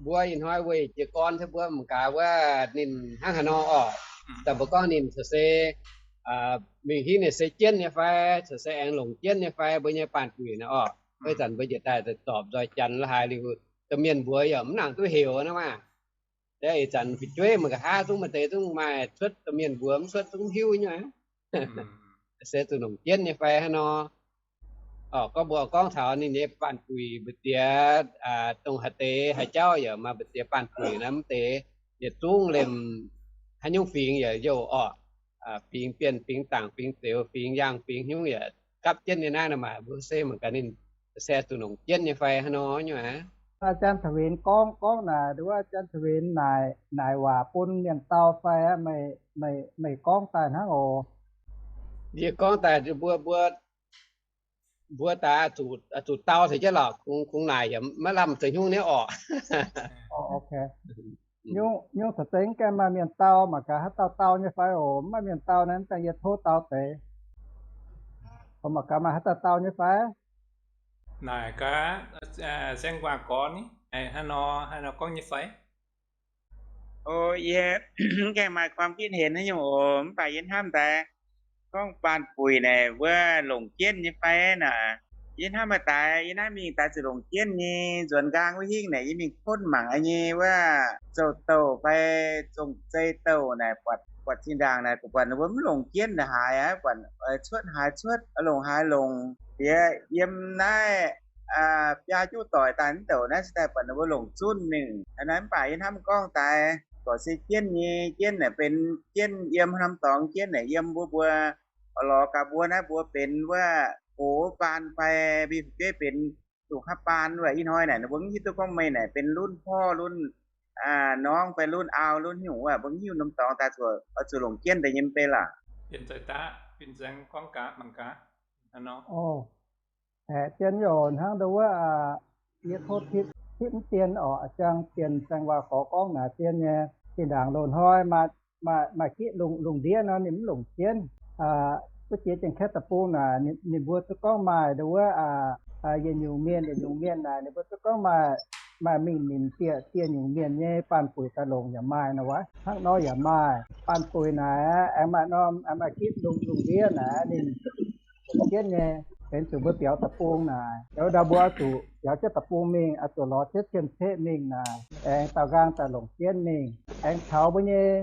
Mbuo ih hnoi weic jiez gorn se mbuo mangc gaax wuov ninh hnangv haaix nor orqc. Daaih mbuo gorngv ninh se, se mingh hiuv ninh se jienv nyei fai, se, se aengx longc jienv nyei fai, mbuo nyei baanh buic naaiv orqc. Wuov zanc mbuo njiec daaih zorpc nzoih janx la'haaix liuz, domh mienh mbuox yaac mv nangc duqv heuc naaiv maah. Ih zanc fu'jueiv mangc gaax haav zungv maaih deix zungv maaih cuotv, domh mienh mbuox mv cuotv zungv hiuv nyei. Se zuqc longc jienv nyei fai haaix nor. Gorngv mbuo gorngv taux ninh nyei baanh buic mbu'ziex, dongh haaix deix haaix jauv yaac maaih mbu'ziex baanh buic naaiv, mv deix yietc zungv liemh haaix nyungc fingx yaac youh orqc. Fingx Bienh, fingx Zaangc, fingx Zeuz, fingx Yaangh, fingx hnyungv yaac gapv jienv nyei naaiv, naaiv maaih mbuo se mangc gaax ninh se zuqc longc jienv nyei fai haaix nor nyei aqv. Aa, Janx-Taux-Wenx gorngv, gorngv naaic, nduov Janx-Taux-Wenx naaic, naaic waac bun mienh dau fai aqv? Meih gorngv daaih hnangv oc. Yie gorngv daaih mbuo, mbuo, mbuo daaih zuqc dau taux jienv lorqc, kungx naaic yaac maiv lamh deix hnyungv niouv orqc. Nyungc, nyungc caux zengx gaengh maaih mienh dau, mangc gaax haaix dauh dau nyei fai oc. Mv maaih mienh dau naaiv, daaih yie tov dau deix. Mangc gaax maaih haaix dauh dau nyei fai? Naaic gaax, Saeng Guangh gorngv ni, haaix nor, haaix nor gorngv nyei fai? O, yie mv gaengh maaih ความคิดเห็น haaix nyungc oc, mv baac yie hnamv daaih gorngv baanh buic naaic wuov longc jienv nyei fai naaic. Yie hnamv maaih daaih, yie naaiv mingh daaih zuqc longc jienv nyei. Nzuonx nqaang wuov hingv naaic yie mingh kuonv mangc nyei wuov zoux-douh fai zong-zei-douh naaic, buatc, buatc zinh ndaangc naaic, buatc ninh mbuo mv longc jienv naaic haaix aqv, buatc cuotv haaix cuotv, longc haaix longc. Yie yiem naaiv biaa juqv doic daaih mv douc naaiv se daaih buatc ninh mbuo longc zunv mingh naaiv. Mv baac yie hnamv gorngv daaih gorqv se jienv nyei, jienv naaic benx jienv yiem norm dorngx, jienv naaic yiem mbuo mbuo lorz gaax mbuo naaiv mbuo benx wuov gox baan fai mbuo fu'jueiv benx zuqc haaix baan wuov. Ih hnoi naaic ninh mbuo mv hiuv duqv gorngv meih naaic benx lunv porv lunv norngv fai lunv aau lunv hnyungc wuov, mbuo mv hiuv norm dorngx daaih zuqc, zuqc longc jienv deix nyei mv bei laac. Aeqv, zien nyei oc. Hnangv ndau wuov, yie tov tipv mv dien orqc, jang dien saeng waac gorx gorngv naaic dien nyei. Zinh ndaangc loz-hnoi maaih gitv lungh ndiev nor ninh mv longc jienv. Wuov jiex Janx-Kaeqv deic-bung naaic ninh mbuo zungv gorngv maaih ndau wuov, yietc nyungc mienh yietc nyungc mienh naaic ninh mbuo zungv gorngv maaih, maaih mingh nimc bieqc dieh nyungc mienh nyei baanh buic daaih longc yaac maaih nor wuov. Hnangv nor yaac maaih baanh buic naaic aengx maaih norm, aengx maaih gitv lungh, lungh ndiev naaic ninh longc jienv nyei. Benx zuqc mbuo biaux deic-bung naaic, ndau mbuo oix zuqc biaux jienv deic-bung mingh, oix zuqc lorz jienv cien-ceqv mingh naaic, aengx daaux nqaang daaih longc jienv mingh. Aengx taux mbuo nyei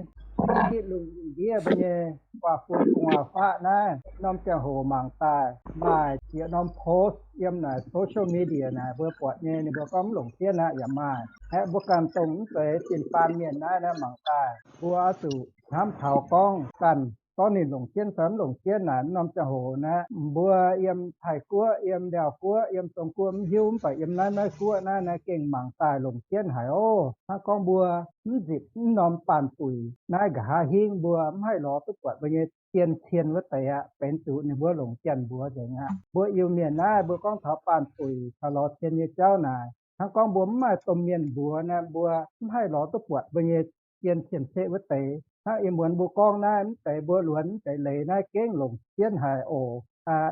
gitv lungh, lungh ndiev mbuo nyei guaax fun gu'nguaaz faqv naaiv, norm ziangh hoc mangc daaih maaih ziex norm post yiem naaic social media naaic mbuo buatc nyei, ninh mbuo gorngv mv longc jienv aqv yaac maaih. Aeqv, mbuo ganh dongh mv zeiz zinh baan mienh naaiv, naaiv mangc daaih mbuo oix zuqc hnamv taux gorngv ganh gorngv ninh longc jienv fai mv longc jienv naaic, norm ziangh hoc naaiv mbuo yiem Taiv-Guoqv, yiem Ndaauv-Guoqv, yiem Zong-Guoqv mv hiuv, mv baac yiem naaiv Meiv-Guoqv naaiv, naaiv gengh mangc daaih longc jienv haic oc. Hnangv gorngv mbuo mv nzipc mv norm baanh buic naaiv, nqa'haav hingv mbuo mv haih lorz duqv buatc mbuo nyei jien-cien wuov deix aqv. Benx zuqc ninh mbuo longc janx-mbuox nzengc aqv. Mbuo Iu-Mienh naaiv mbuo gorngv taux baanh buic caux lorz cien nyei jauv naaic, hnangv gorngv mbuo mv maaih domh mienh mbuox naaiv, mbuo mv haih lorz duqv buatc mbuo nyei jien-cien-ceqv wuov deix. Hnangv ih muonz mbuo gorngv naaiv, mv deix mbuo luonx mv deix leiz naaiv gengh longc jienv haic oc.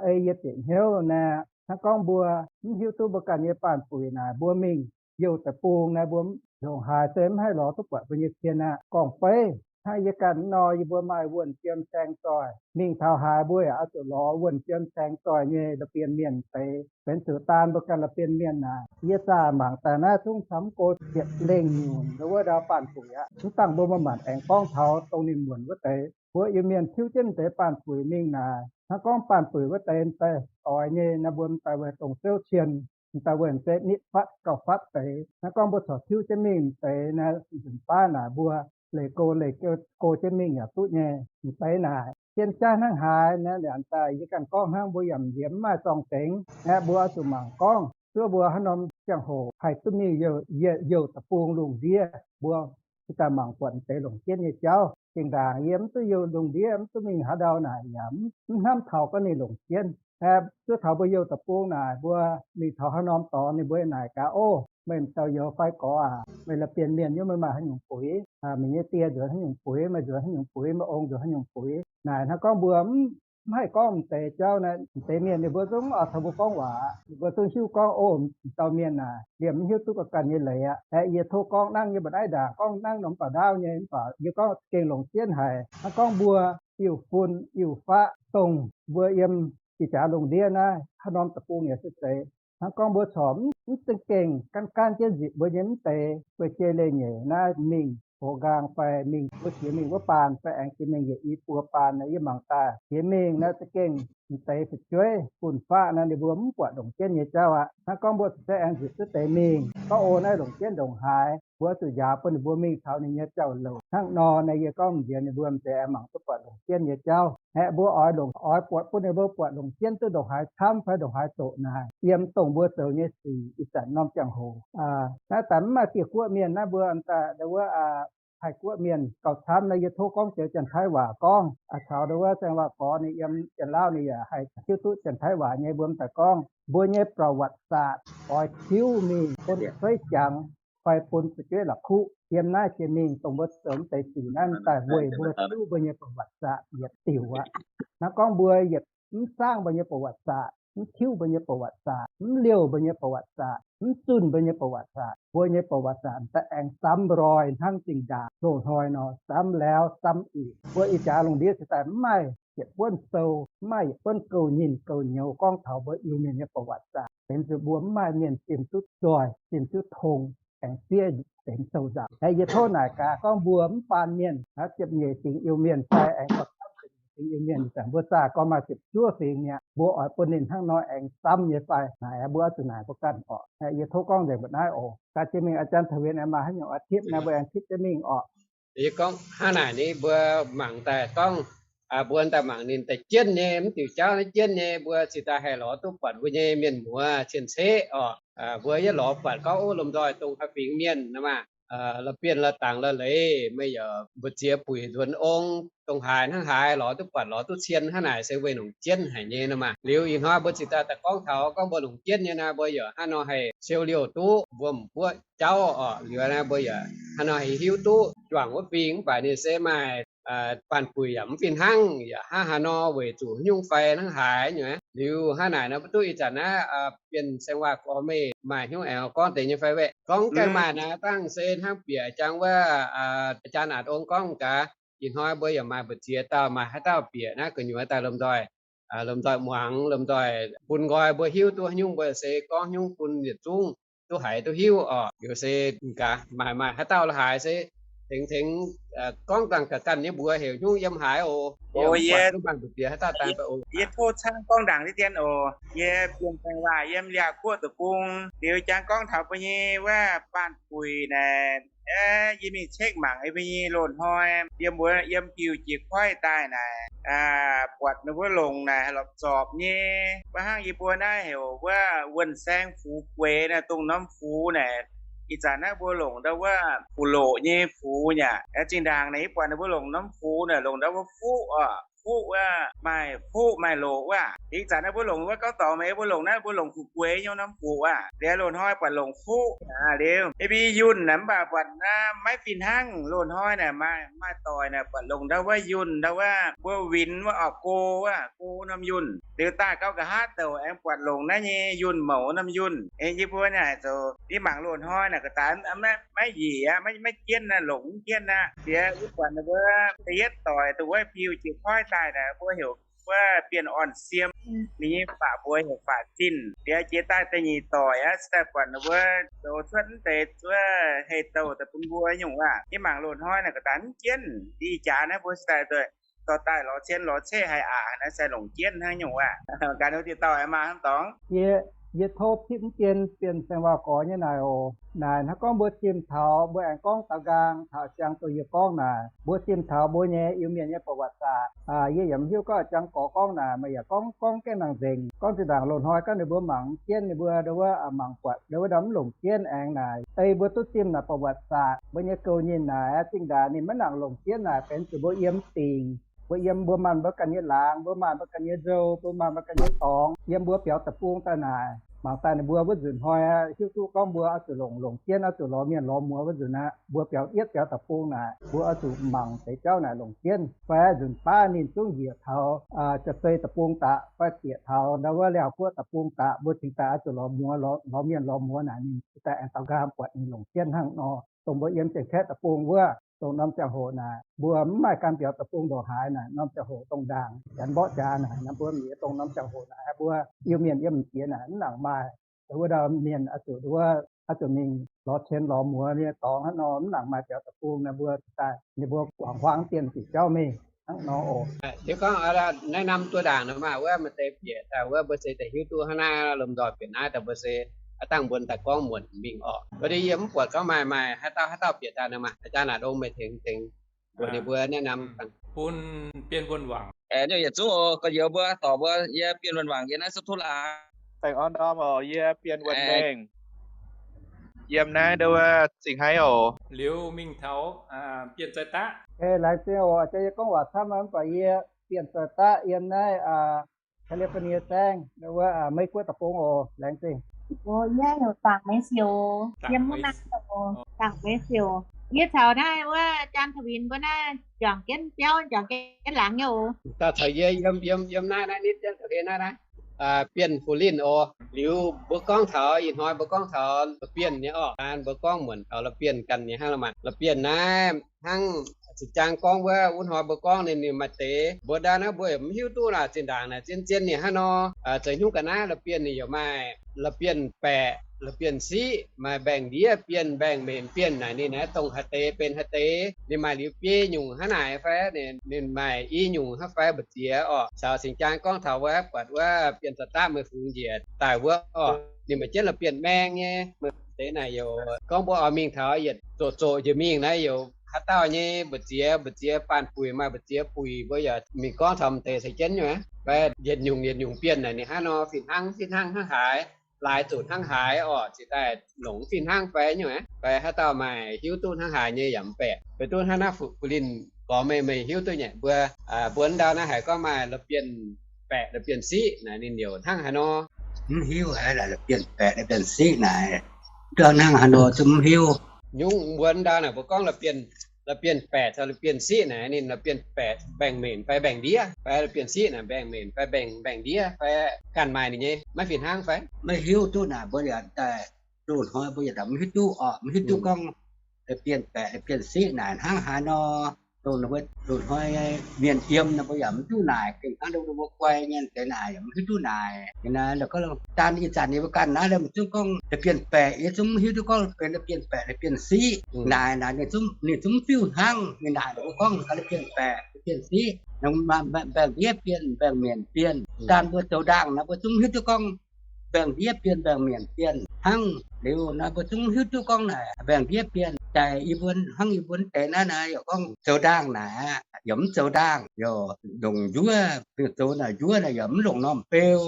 Ei yie bieqc hnyouv naaiv, hnangv gorngv mbuo mv hiuv duqv mbuo ganh nyei baanh buic naaic, mbuo mingh youh deic-bung naaiv, mbuo ndongc haaix se mv haih lorz duqv buatc mbuo nyei cien aqv. Gorngv-beiv hnangv yie ganh nor, yie mbuo maaih wuonh jiem saeng-zoih, mingh taux haaix mbuo yaac oix zuqc lorz wuonh jiem saeng-zoih nyei la'bienh mienh deix. Benx zuqc daan mbuo ganh la'bienh mienh naaic, yie zaah mangc daaih naaiv zungv camv go ziepc lengh nyungc ndau wuov ndau baanh buic aqv. Mv dangh mbuo maaih maanc aengx gorngv taux dongh ninh muonc wuov deix, mbuo Iu-Mienh tiuv jienv deix baanh buic mingh naaic, hnangv gorngv baanh buic wuov deix m'daaih doix nyei naaiv, mbuo m'daaih wuov dongh zouv cien, m'daaih wuov se nitv fatv gauh fatv deix. Hnangv gorngv mbuo corc tiuv jienv mingh m'deix naaiv, nzunc baav naaic mbuo leih go leih go jienv mingh yaac duqv nyei. M'deix naaic cien jaav hnangv haaix naaiv, lianc daaih yie ganh gorngv hnangv mbuo yaac mv maaih zorng-dengx aqv. Mbuo oix zuqc mangc gorngv zuov mbuo haaix norm ziangh hoc haih duqv mingh youh deic-bung lungh ndiev. Mbuo se daaih mangc buatc m'deix longc jienv nyei jauv. Zinh ndaangc yie mv duqv youh lungh ndiev, mv duqv mingh haaix ndau naaic yaac mv hnamv taux gorngv ninh longc jienv. Aeqv, zuov taux mbuo youh deic-bung naaic, mbuo mingh taux haaix norm dorngx ninh mbuo naaic gaax, Ov, meih m'dauh youz fai gorx aac, meih la'bienh mienh yiem, meih maaih haaix nyungc buix? Meih nyei die nzuonx haaix nyungc buix? Meih nzuonx haaix nyungc buix? Meih ong nzuonx haaix nyungc buix? Naaic hnangv gorngv mbuo mv haih gorngv m'deix jauv naaic, m'deix mienh ninh mbuo zungv oix caux mbuo gorngv waac, ninh mbuo zungv hiuv gorngv, Ov, m'dauh mienh naaic liemh mv hiuv duqv ganh ganh nyei leiz aqv. Aeqv, yie tov gorngv nangv nyei mba'naaiv ndaangc, gorngv nangv norm ba'ndaauv nyei, mv baac yie gorngv za'gengh longc jienv haic. Hnangv gorngv mbuo iu-fun iu-faqv dongh mbuo yiem ih jaax lungh ndiev naaiv haaix norm deic-bung yaac se zeiz, hnangv gorngv mbuo corc mv za'gengh gaanv gaanv jienv nzipc mbuo nyei m'deix, mbuo jiex leiz-nyeic naaiv mingh gox nqaang fai mingh wuov jiex mingh wuov baan fai aengx jiex mingh yietc i buo baan naaic, yie mangc daaih jiex mingh naaiv za'gengh m'deix fu'jueiv fun-faqv naaiv ninh mbuo mv buatc longc jienv nyei jauv aqv. Hnangv gorngv mbuo zuqc aengx nzipc duqv deix mingh, gorngv, Ov, naaiv longc jienv ndongc haaix, mbuo zuqc njaaux bun ninh mbuo mingh taux ninh nyei jauv-louc. Hnangv nor naaic yie gorngv m'nziex ninh mbuo m'deix aengx mangc duqv buatc longc jienv nyei jauv. Aeqv, mbuo oix longc, oix buatc bun ninh mbuo buatc longc jienv duqv ndongc haaix camv fai ndongc haaix doqc naaic, yiem dongh mbuo zoux nyei sic ih zanc norm ziangh hoc. Naaiv daaih mv maaih dieh guoqv mienh naaiv, mbuo daaih wuov Taiv guoqv mienh gauh camv naaiv. Yie tov gorngv joux Janx-Taiv waac gorngv, caux ndau wuov saeng waac gorx ninh yiem Janx-Lauv ninh yaac haih hiuv duqv Janx-Taiv waac nyei. Mbuo m'daaih gorngv mbuo nyei ประวัติศาสตร์ oix tiuv mingh bun fu'jueiv jangx fai bun fu'jueiv la'kuqv. Yiem naaiv jiex mingh dongh mbuo zoux mv deix sic naaiv daaih weic mbuo tiuv mbuo nyei ประวัติศาสตร์ yietc diuc aqv. Hnangv gorngv mbuo yietc mv zaangv mbuo nyei ประวัติศาสตร์, mv tiuv mbuo nyei ประวัติศาสตร์, mv liouh mbuo nyei ประวัติศาสตร์, mv zunh mbuo nyei ประวัติศาสตร์, mbuo nyei ประวัติศาสตร์ da'aengx samv nroi hnangv zinh ndaangc loz-hnoi nor, samv laauv samv ih. Mbuo ih jaax lungh ndiev se daaih mv maaih yietc buonv sou, mv maaih yietc buonv gouv nyinh gouv nyouz gorngv taux mbuo Iu-Mienh nyei ประวัติศาสตร์, benx zuqc mbuo mv maaih mienh zimh duqv zoih, zimh duqv tong, aengx fiev benx sou nzangc. Aeqv, yie tov naaic gaax gorngv mbuo mv baan mienh ziepc nyeic fingx Iu-Mienh fai aengx gauh camv ziepc nyeic fingx Iu-Mienh, ih zanc mbuo zaah gorngv maaih ziepc juov fingx mi'aqv, mbuo oix bun ninh hnangv nor aengx samv nyei fai? Naaic mbuo oix zuqc naaic mbuo ganh orqc. Yie tov gorngv nzengc mbu'naaiv oc. Gaax jiex mingh อาจารย์เถวิน aengx maaih haaix nyungc oix tipv naaiv mbuo aengx tipv jienv mingh orqc. Yie gorngv hnangv naaic ni, mbuo mangc daaih gorngv, mbuo daaih mangc ninh daaih jienv nyei, mv diuc jauv naaiv jienv nyei, mbuo ziouc daaih haih lorz duqv buatc mbuo nyei mienh muoz cien-ceqv orqc. Mbuo yietv lorz buatc gorngv, ov, lomh nzoih dongh haaix fingx mienh nor maah, la'bienh la'dangc la'leiz, meih yaac mbu'ziex buic nzuonx ong, dongh haaix hnangv haaix, lorz duqv buatc lorz duqv cien hnangv naaic se weic longc jienv haic nyei nor maah. Liuz ih hnoi mbuo ziouc daaih daaih gorngv taux gorngv mbuo longc jienv nyei naaiv, mbuo yaac hnangv nor haih siou liouh duqv mbuo m'buoqv jauv orqc. Liuz naaiv mbuo yaac hnangv nor haih hiuv duqv juangc wuov fingx, mv baac ninh se maaih baanh buic yaac mv fih hnangv, yaac hnangv haaix nor weic zuqc haaix nyungc fai hnangv haaix nyungc. Liuz hnangv naaic nor mbuo duqv ih zanc naaiv bienh saeng waac gorx, meih maaih hnyouv aengx gorngv deix nyei fai? Weic gorngv gaengh maaih naaiv dangh se hnangv bieqc jangx wuov อาจารย์ A'ndatc Ong gorngv gaax, ih hnoi mbuo yaac maaih mbu'ziex dauh, maaih haaix dauh bieqc naaiv gu'nyuoz daaih lomh nzoih, lomh nzoih muangx, lomh nzoih bun nqoi mbuo hiuv duqv haaix nyungc, mbuo se gorngv hnyungv bun yietc zungv duqv haiz duqv hiuv orqc. Liuz se gaax maaih maaih haaix dauh la'haaix se tengx tengx gorngv dangh ga'ganh nyei mbuox heuc hnyungv yiem haaix oc. Yie duqv maaih mbu'ziex haaix dauh daaih fai oc. Yie tov caangv gorngv ndaangc diqv dien oc. Yie bienh saeng waac yiem Liaauc Guoqv deic-bung. Liuz jangx gorngv taux mbuo nyei wuov baanh buic naaic, yie mingh เช็ค mangc yie mbuo nyei loz-hnoi yiem mbuo yiem biux jiex koiv daaih naaic, buatc ninh mbuo longc naaic haih lorpc zorpc nyei. Mbuo hnangv yie mbuo naaiv heuc wuov wuonh saeng fux gueix naaic, dongh norm fux naaic. Ih zanc naaiv mbuo longc ndau wuov fuqv-loqc nyei fux nyei aqv. Zinh ndaangc naaic yie buatc ninh mbuo longc norm fux naaic longc ndau wuov fuqv oc. Fuqv wuov, maaih fuqv maaih loqc wuov. Ih zanc naaiv mbuo longc wuov gauv dorngx meih mbuo longc naaiv mbuo longc fuqv gueix nyei norm fux aqv. Liuz loz-hnoi buatc longc fuqv aqv. Liuz yie mbuo nyei yunh naaic mv baac buatc naaiv maiv fih hnangv. Loz-hnoi naaic maaih doic naaic buatc longc ndau wuov yunh ndau wuov, mbuo winx wuov orqc, go wuov, go norm yunh. Liuz daaih gauh nqa'haav douc aengx buatc longc naaiv nyei yunh mouc norm yunh. Aengx yie mbuo naaic zoux yie mangc loz-hnoi naaic ga'daaih maiv njiec aqv, maiv jienv aqv, longc mv jienv aqv. Ziex yie buatc ninh mbuo da'yietv doic dongh wuov biux jiex koiv daaih naaic mbuo heuc wuov Bienh Orn-Siem, ninh nyei faqv mbuox heuc Faqv Zinh. Ziex jiex daaih da'nyeic doic aqv, se daaih buatc ninh mbuo zoux cuotv mv deix zuov hei douh daaih bun mbuo nyungc aqv. Yie mangc loz-hnoi naaic ga'daaih mv jienv. Ih jaax naaiv mbuo se daaih dorh daaih lorz cien lorz ceqv haic aqv, naaiv se longc jienv hnangv nyungc aqv. Gaax ninh diuh dauh aengx maaih hnangv dorngx. Yie Yie tov tipv mv dien Bienh Saeng Waac Gorx nyei naaic oc. Naaic hnangv gorngv mbuo zimh taux, mbuo aengx gorngv daux nqaang taux ziangx dongh yie gorngv naaic, mbuo zimh taux mbuo nyei Iu-Mienh nyei ประวัติศาสตร์. Yie yaac mv hiuv gorngv ziangx gorx gorngv naaic, meih yaac gorngv, gorngv gaengh nangc nzengc. Gorngv zinh ndaangc loz-hnoi gorngv ninh mbuo mangc mv jienv, ninh mbuo ndo wuov mangc buatc ndo wuov ndau mv longc jienv aengx naaic, ei mbuo duqv zimh naaic ประวัติศาสตร์ mbuo nyei gouv nyinh naaic, zinh ndaangc ninh maiv nangc longc jienv naaic benx zuqc mbuo yiem dingc, mbuo yiem mbuo maanh mbuo ganh nyei laangz, mbuo maanh mbuo ganh nyei nzou, mbuo maanh mbuo ganh nyei dorngx, yiem mbuo biaux deic-bung daaih naaic. Mangc daaih ninh mbuo wuov nzunc hnoi hiuv duqv gorngv mbuo oix zuqc longc, longc jienv oix zuqc lorz mienh lorz muoz wuov nzunc aqv, mbuo biaux yietv biaux deic-bung naaic, mbuo oix zuqc mangc deix jauv naaic longc jienv. Fai nzunc baav ninh zungv njiec taux Jaa-Zei deic-bung daqc fai zieqc taux ndo wuov Liaauh Guoqv deic-bung daqc, mbuo cingx daaih oix zuqc lorz muoz, lorz mienh lorz muoz naaic, ninh cingx daaih aengx daux nqaang buatc ninh longc jienv hnangv nor. Dongh mbuo yiem Janx-Kaeqv deic-bung wuov, dongh norm ziangh hoc naaic mbuo mv maaih gan biaux deic-bung ndongc haaix naaic, norm ziangh hoc dongh ndaangc janx mborqv jaax naaic, naaiv mbuo mienh dongh norm ziangh hoc naaic mbuo Iu-Mienh yiem jiex naaic mv nangc maaih, wuov ndau mienh oix zuqc, wuov oix zuqc mingh lorz cien lorz muoz nyei dorngx hnangv nor, mv nangc maaih biaux deic-bung naaic, mbuo daaih ninh mbuo guangc huaang dien diuc jauv mingh hnangv nor oc. Liuz gorngv naaiv norm duqv ndaangc nor maah, wuov maaih deix bieqc daaih wuov mbuo se daaih hiuv duqv hnangv naaiv lomh nzoih bieqc naaiv daaih mbuo se aav dangh mbuo daaih gorngv muonc mingh orqc. Wuov deix yie mv buatc gorngv maaih, maaih haaix dauh, haaix dauh bieqc daaih nor maah, aa jaa naaic dongh meih tengx, tengx mbuox ninh mbuo naaiv norm bun Bienh Wuonh Wangc. Yietc zungv oc, gorx-youz mbuo dorc mbuo, yie Bienh Wuonh Wangc yie naaiv Sutv Tov Laangz. Baengh orn ndorm oc, yie Bienh Wuonh Mengh, yiem naaiv ndo wuov Zingh Haiv oc. Liuz mingh taux Bienh Zai Daqv. Laengz zingh oc, jaa yie gorngv waac camv mv baac yie Bienh Zai Daqv yiem naaiv California saengv, ndo wuov Meiv Guoqv deic-bung oc. Laengz zingh. Yie heuc Zaangc Meix Siouc, yiem wuov naaiv oc. Zaangc Meix Siouc, yie caux naaiv wuov Jaan Taux Winc mbuo naaiv juangc jienv biauv, juangc jienv laangz nyei oc. Daaih caux yie yiem, yiem, yiem naaiv, naaiv nitv jienv taux hlen naaiv, naaiv Bienh Fu Linh oc. Liuz mbuo gorngv taux ih hnoi mbuo gorngv taux la'bienh nyei orqc. Mbuo gorngv muonc taux la'bienh ganh nyei hnangv la'maah. La'bienh naaiv hnangv Singx Jaang gorngv wuov, wuov hnoi mbuo gorngv ninh, ninh maaih deix mbuo ndau naaiv mbuo yaac mv hiuv duqv naaic zinh ndaangc naaic zien-zien ninh hnangv nor. Zoux hnyungv ga'naaiv la'bienh ninh yaac maaih la'bienh baeqc, la'bienh siqv, maaih mbaengx-ndiev bienh, mbaengx-mbenc bienh naaic. Ninh naaiv dongh haaix deix benx haaix deix, ninh maaih liuz biei nyungc hnangv naaic fai ninh maaih i nyungc hnangv fai mbu'ziex orqc. Caux Singx Jaang gorngv taux wuov buatc wuov Bienh Zai Daqv meih fungx njiec daaih wuov orqc, ninh maaih jienv la'bienh maeng nyei. Meih deix naaic youc gorngv mbuo oix mingh taux yietc zoqc zoqc njiec mingh naaiv youc haaix dauh nyei mbu'ziex, mbu'ziex baanh buic, maaih mbu'ziex buic, mbuo yaac mingh gorngv taux m'deix se jienv nyei. Fai yietc nyungc yietc nyungc bienh naaic ninh hnangv nor fih hnangv, fih hnangv hnangv haaix, laaix zuqc hnangv haaix orqc, cingx daaih longc fih hnangv fai nyungc. Fai haaix dauh maaih hiuv duqv hnangv haaix nyei yaac mv baeqc. Fai duqv hnangv naaiv Fu Linh gorx meih, meih hiuv duqv nyei mbuo, mbuo ndau naaiv haiz gorngv maaih la'bienh baeqc, la'bienh siqv naaic ninh youc hnangv haaix nor? Mv hiuv haic, la'bienh baeqc, la'bienh siqv naaic, duqv hnangv haaix nor zungv mv hiuv. Nyungc mbuo ndau naaic mbuo gorngv la'bienh, la'bienh baeqc caux la'bienh siqv naaic ninh la'bienh baeqc mbaengx-mbenc fai mbaengx-ndiev, fai la'bienh siqv naaic mbaengx-mbenc fai mbaengx, mbaengx-ndiev fai ganh maaih ninh nyei, maiv fih hnangv fai? Maiv hiuv duqv naaic mbuo yaac daaih loz-hnoi mbuo yaac mv hiuv duqv orqc, mv hiuv duqv gorngv la'bienh baeqc, la'bienh siqv naaic hnangv haaix nor. Dongh loz-hnoi mienh yiem nor mbuo yaac mv duqv naaic, gengh hnangv dongh mbuo guai nyei deix naaic yaac mv hiuv duqv naaic. Naaiv gorngv daan ih zanc ninh mbuo ganh naaiv la'mv zungv gorngv la'bienh baeqc, yie zungv mv hiuv duqv gorngv benx la'bienh baeqc, la'bienh siqv naaic. Naaic ninh zungv, ninh zungv mv fiuv hnangv. Ninh naaic ninh mbuo gorngv la'bienh baeqc, la'bienh siqv, mbaengx-ndiev bienh, mbaengx-mbenc bienh. Daan mbuo zoux ndaangc naaiv mbuo zungv mv hiuv duqv gorngv mbaengx-ndiev bienh, mbaengx-mbenc bienh hnangv. Liuz naaiv mbuo zungv mv hiuv duqv gorngv naaic mbaengx-ndiev bienh daaih, yie mbuo hnangv yie mbuo deix naaiv naaiv yaac gorngv zoux ndaangc naaic aqv, yaac mv zoux ndaangc, yaac longc njuov, zoux naaic njuov naaic yaac mv longc normh beu,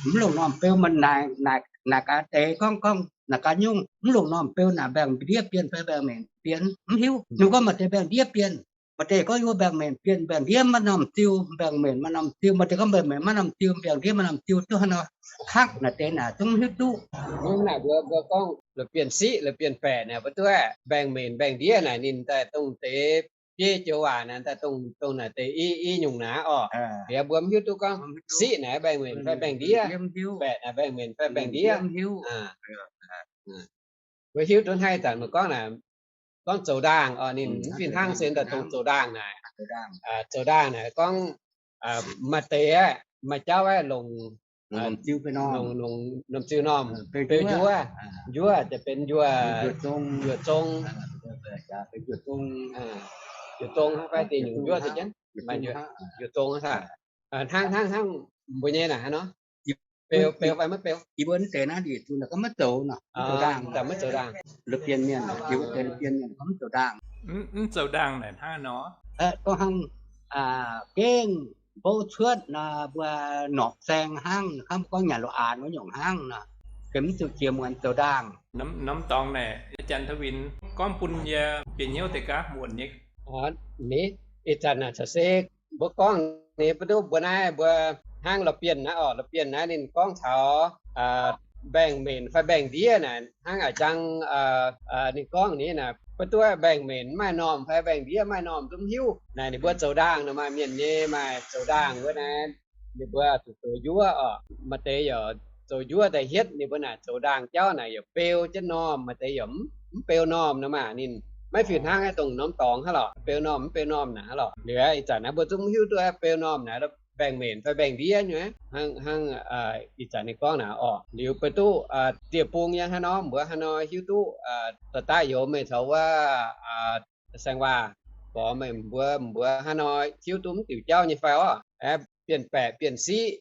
mv longc normh beu. Maaih naaic gaax deix gorngv, gorngv naaic gaax nyungc mv longc normh beu naaic mbaengx-ndiev bienh fai mbaengx-mbenc bienh mv hiuv. Ninh gorngv maaih deix mbaengx-ndiev bienh, maaih deix gorngv yie mbuo mbaengx-mbenc bienh, mbaengx-ndiev maiv normh ziu, mbaengx-mbenc maiv normh ziu, maaih deix gorngv mbaengx-mbenc maiv normh ziu, mbaengx-ndiev maiv normh ziu, duqv hnangv nor. Hakv naaic deix naaic zungv mv hiuv duqv. Hnangv naaic mbuo, mbuo gorngv la'bienh siqv, la'bienh baeqc naaic mbuo duqv mbaengx-mbenc mbaengx-ndiev naaic ninh daaih dongh deix biei joux waac naaic daaih dongh, dongh naaic deix i, i nyungc naaic orqc. Liuz mbuo mv hiuv duqv gorngv siqv naaic mbaengx-mbenc fai mbaengx-ndiev, baeqc naaic mbaengx-mbenc fai mbaengx-ndiev. Mbuo hiuv duqv hnangv ih zanc meih gorngv naaic, gorngv zoux ndaangc orqc, ninh mv fih hnangv se daaih dongh zoux ndaangc naaic. Zoux ndaangc naaic gorngv maaih deix aqv, maaih jauv aqv, longc, longc, longc ziu normh, beu njuov, njuov ziouc benx njuov, njuov zong, njuov zong hnangv fai deix nyungc njuov se jienv, njuov zong hnangv, hnangv, hnangv mbuo nyei naaic hnangv nor. Beu, beu fai maiv beu? Yie mbuo mv deix naaiv ndiev zuqc naaic gorngv maiv zoux nor, mv zoux ndaangh, mv zoux ndaangh. La'bienh mienh, jiu deix la'bienh mienh gorngv mv zoux ndaangh. Mv zoux ndaangh naaic hnangv nor, gorngv hnangv gengh mbouv cuotv nor, mbuo norqc saeng hnangv, hnangv mbuo gorngv nyanc la'aanx wuov nyungc hnangv nor, mv zuqc jiex muonz zoux ndaangh. Norm dorngx naaic, Janx-Tov Winx gorngv bun yie bieqc hnyouv deix gaax muonc nyei. Ih zanc naaic caux se mbuo gorngv nyei, mv duqv mbuo naaiv mbuo hnangv la'bienh naaiv oc, la'bienh naaiv ninh gorngv taux mbaengx-menc fai mbaengx-ndiev naaic, hnangv a'jang ninh gorngv nyei naaic, mv duqv mbaengx-menc mv maaih normh fai mbaengx-ndiev mv maaih normh zungv hiuv naaic, ninh mbuo zoux ndaangh nor, maaih mienh nyei maaih zoux ndaangh wuov naaiv, ninh mbuo zuqc zoux njuov oc. Maaih deix yaac zoux njuov daaih hietv ninh mbuo naaic zoux ndaangh jauv naaic yaac beu jienv normh, maaih deix yaac mv beu normh nor maah. Ninh maiv fih hnangv dongh norm dorngx hnangv lorqc, beu normh mv beu normh naaic hnangv lorqc. Liuz ih zanc naaiv mbuo zungv mv hiuv duqv beu normh naaic mbaengx-menc fai mbaengx-ndiev nyei hnangv. Hnangv ih zanc ninh gorngv naaic oc, liuz beiv duqv dieh bung yie hnangv nor, mbuo hnangv nor hiuv duqv daaih daaih youz meih caux wuov saeng-waac gorx meih mbuo, mbuo hnangv nor hiuv duqv mv diuc jauv nyei fai orqc? Bienh baeqc bienh siqv,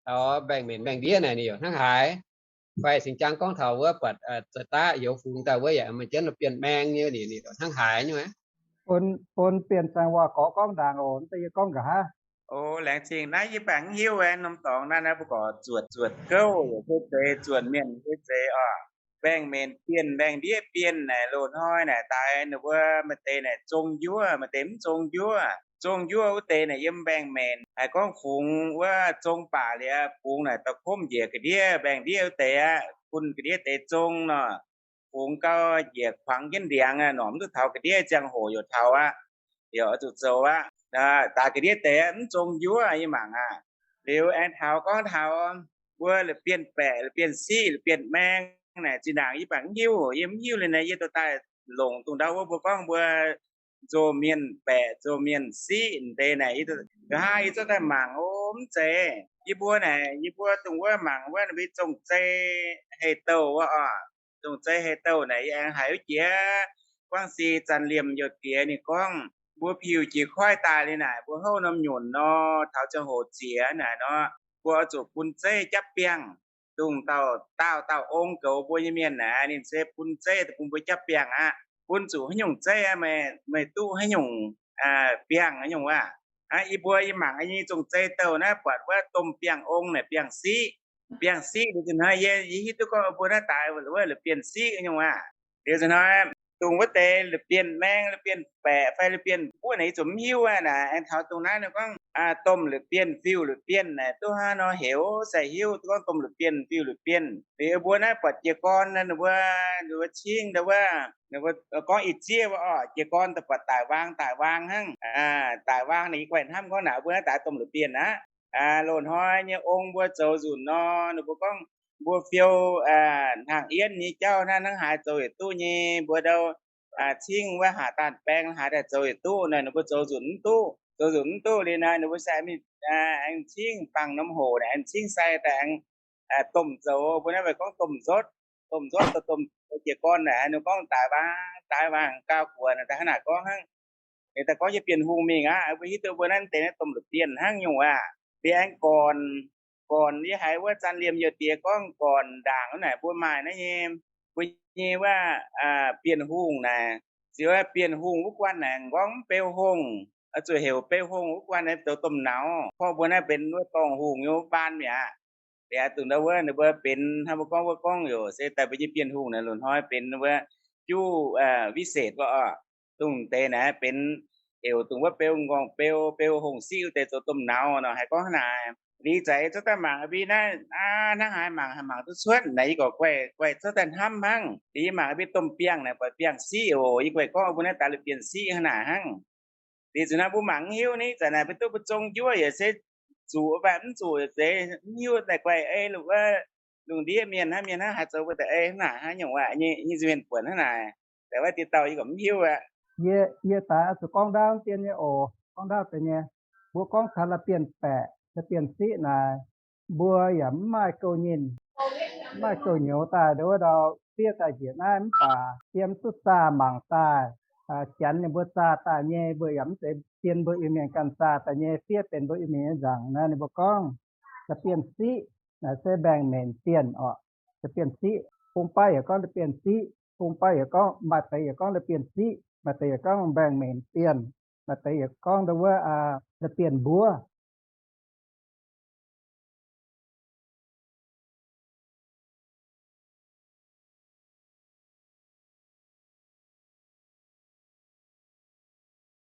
taux mbaengx-menc mbaengx-ndiev naaic ninh yaac hnangv haaix? Fai cingx jang gorngv taux wuov buatc za'daaih youz fungx daaih wuov yaac maaih jienv bienh maeng nyei, ninh hnangv haaix nyungc? Bun bienh saeng-waac gorx gorngv ndaangc oc, mv zeiz yie gorngv nqa'haav. O, laengz zingh. Naaiv yie baac mv hiuv, norm dorngx naaiv naaiv mbuo gorx zuotc zuotc gouv yaac se zeiz, zuotc mienh se zeiz oc. Mbaengx-menc bienh, mbaengx-ndiev bienh naaic, loz-hnoi naaic daaih ninh mbuo maaih deix naaic zong njuov, maaih deix mv zong njuov. Zong njuov wuov deix naaic yiem mbaengx-menc. Haiz gorngv fungx wuov zong baac liuz, fungx naaic da'komv njiec ga'ndiev mbaengx-ndiev wuov deix aqv, bun ga'ndiev deix zong nor, fungx gau njiec kuangx jienv ndiangx, norqc mv duqv taux ga'ndiev ziangh hoc yaac taux aqv, yaac oix zuqc zoux aqv. Daaih ga'ndiev deix mv zong njuov yie mangc aqv. Liuz aengx taux gorngv taux mbuo la'bienh baeqc, la'bienh siqv, la'bienh maeng naaic zinh ndaangc yie baac mv hiuv, yie mv hiuv liuz naaic yie dorh daaih longc dongh ndau wuov mbuo gorngv mbuo nzou mienh baeqc, nzou mienh siqv deix naaic, nqa'haav yie zorqv daaih mangc, o, mv zeiz. Yie mbuo naaic, yie mbuo dongh wuov mangc wuov ninh mbuo zong-zei hei-douh wuov oc. Zong-zei hei-douh naaic yie aengx haiz wuov jiex guangv si Zanh Liemh Youh Diex ninh gorngv, mbuo piuh jiex koiv daaih liuz naaic, mbuo houv norm nyunc nor, taux ziangh hoc ziex naaic nor, mbuo oix zuqc bun zeiv japv biangh. Dongh dauh dauh dauh ong goux mbuo nyei mienh naaic, ninh se bun zeiv bun mbuo japv biangh aqv. Bun zuqc haaix nyungc zeiv aqv, meih duqv haaix nyungc biangh haaix nyungc aqv. Aa, yie mbuo yie mangc nyei zong-zei douh naaiv buatc wuov domh biangh ong naaic biangh siqv. Biangh siqv liuz nzunc hnoi yie, yie hiuv duqv gorngv mbuo naaiv daaih wuov la'bienh siqv nyungc aqv. Liuz nzunc hnoi dongh wuov deix la'bienh maeng, la'bienh baeqc fai la'bienh buov naaic yie zuqc mv hiuv aqv naaic. Aengx taux dongh naaiv ninh gorngv domh la'bienh, fiuv la'bienh naaic duqv hnangv nor heuc se hiuv duqv gorngv domh la'bienh, fiuv la'bienh. Liuz mbuo naaiv buatc jiez gorn ninh mbuo, ninh mbuo cingv ndau wuov, ninh mbuo gorngv ih ziev wuov oc, jiez gorn daaih buatc daic waang, daic waang hnangv. Daic waang naaic yie guaih hnamv gorngv naaic mbuo naaiv daaih domh la'bienh aqv. Loz-hnoi nyei ong mbuo zoux nzunc nor, ninh mbuo gorngv mbuo fiou hnaangx yienv nyei jauv naaiv hnangv haaix zoux yietc duqv nyei. Mbuo ndau cingv wuov haac daanh baeng haaix daaih zoux yietc duqv nor, ninh mbuo zoux nzunc mv duqv. Zoux nzunc mv duqv liuz nor, ninh mbuo sai mingh aengx cingv bangh norm hoc naaic, aengx cingv sai daaih aengx domh zoux. Mbuo naaiv meih gorngv domh nzotv, domh nzotv, domh jiez gorn naaic, ninh gorngv daic waang, daic waang gau guoqv naaic, daaih hnangv naaic gorngv hnangv. Ninh daaih gorngv nyei Bienh Hungh mingh aqv. Mbuo hiuv duqv mbuo naaiv deix naaiv domh la'bienh hnangv nyungc aqv. Liuz aengx gornc, gornc yie haiz wuov Zanh Liemh Youh Diex gorngv gornc ndaangc wuov naaic mbuo maaih naaiv nyei, mbuo nyei wuov Bienh Hungh naaic, ziux Bienh Hungh wuov guanh naaic gorngv mv beu hungh, zuqc heuc beu hungh wuov guanh naaic zoux domh nauz. Gorngv mbuo naaiv benx wuov dorngh hungh nyei wuov baan mi'aqv. Liuz dongh ndau wuov ninh mbuo benx hnangv mbuo gorngv wuov gorngv yoc se daaih mbuo nyei Bienh Hungh naaic loz-hnoi benx wuov juv วิเศษ wuov oc. Dongh deix naaic benx heuc dongh wuov beu nqorngv beu, beu hungh siqv wuov deix zoux domh nauz nor, haih gorngv hnangv naaic. Liuz za'eix zorqv daaih mangc mbi naaiv hnangv haaix, mangc haaix mangc duqv cuotv naaic, yie gorqv guaih guaih zorqv daaih hnamv hnangv. Liuz yie mangc mbi domh biangh naaic buatc biangh siqv oc, yie guaih gorngv mbuo naaiv daaih la'bienh siqv hnangv naaic hnangv. Liuz zuqc naaiv mbuo mangc mv hiuv ni, za'naaic mbuo duqv mbuo zong njuov yaac se zuqc mv baac mv zuqc se mv hiuv daaih guaih ei lungh ndiev mienh hnangv, mienh hnangv haaix zoux mbuo daaih ei hnangv naaic hnangv nyungc aqv nyei, nyei nziex mienh buonc hnangv naaic. Daaih wuov diex dauh yie gorqv mv hiuv aqv. Yie, yie daaih oix zuqc gorngv ndaauv dien nyei oc. Gorngv ndaauv deix nyei, mbuo gorngv taux la'bienh baeqc, la'bienh siqv naaic, mbuo yaac mv maaih gouv nyinh, mv maaih gouv nyouz daaih nduov ndau fiev daaih njiec naaiv mv baac yiem duqv zaah mangc daaih, janx ninh mbuo zaah daaih nyei, mbuo yaac mv zeiz zien mbuo Iu-Mienh ganh zaah daaih nyei, fiev benx mbuo Iu-Mienh nyei nzaangc naaiv ninh mbuo gorngv la'bienh siqv. Naaiv se mbaengc-menc dienh orqc, la'bienh siqv. Bung baiv yaac gorngv la'bienh siqv. Bung baiv yaac gorngv, maaih deix yaac gorngv la'bienh siqv, maaih deix yaac gorngv mbaengc-menc dienh. Maaih deix yaac gorngv ndo wuov la'bienh mbuov.